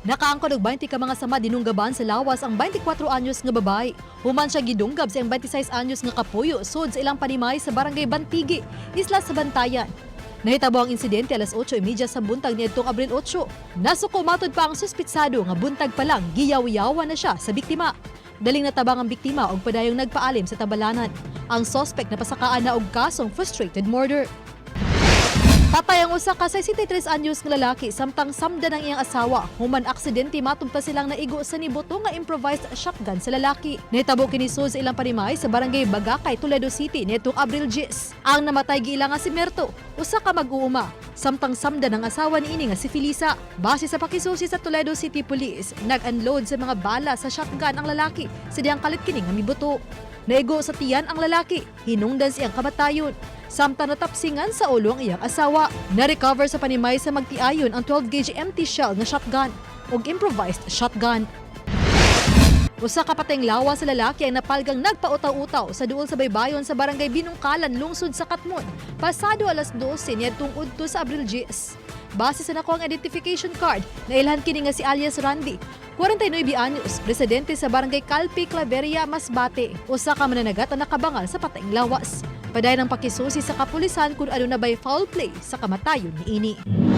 Nakaangkon og 20 ka mga sama dinunggaban sa lawas ang 24 anyos nga babae. Human siya gidunggab sa iyang 26 anyos nga kapuyo sud sa ilang panimay sa Barangay Bantigi, isla sa Bantayan. Nahitabo ang insidente alas 8:30 sa buntag niadtong Abril 8. Nasuko matod pa ang suspitsado nga buntag pa lang giyaw-yawan na siya sa biktima. Daling natabang ang biktima og padayong nagpaalim sa tabalanan. Ang sospek napasakaan na og kasong frustrated murder. Patay ang usa ka 63 anyos nga lalaki samtang samdan ang iyang asawa. Human aksidente matong pa silang naigo sa nibuto nga improvised shotgun sa lalaki. Nahitabo kini sud sa ilang panimay sa Barangay Bagakay, Toledo City niadtong Abril 10. Ang namatay giila nga si Merto, usa ka mag-uuma. Samtang samdan ang asawa niini nga si Felisa. Base sa pakisusi sa Toledo City Police, nag-unload sa mga bala sa shotgun ang lalaki sa dihang kalit kini nga mibuto. Naigo sa tiyan ang lalaki, hinungdan siyang kamatayon. Samtang natapsingan sa ulo ang iyang asawa. Na-recover sa panimay sa magtiayon ang 12-gauge empty shell nga shotgun ug improvised shotgun. Usa ka patayng lawas sa lalaki ang napalgang nagpautaw-utaw sa duol sa baybayon sa Barangay Binungkalan, lungsod sa Katmon, pasado alas 12 niadtong udto sa Abril 10. Base sa nakuhang identification card, nailhan kini nga si alias Randy, 49 anyos, residente sa Barangay Calpi, Claveria, Masbate. Usa ka mananagat ang nakabangal sa patayng lawas. Padayon ang pakisusi sa kapulisan kung aduna bay foul play sa kamatayon niini.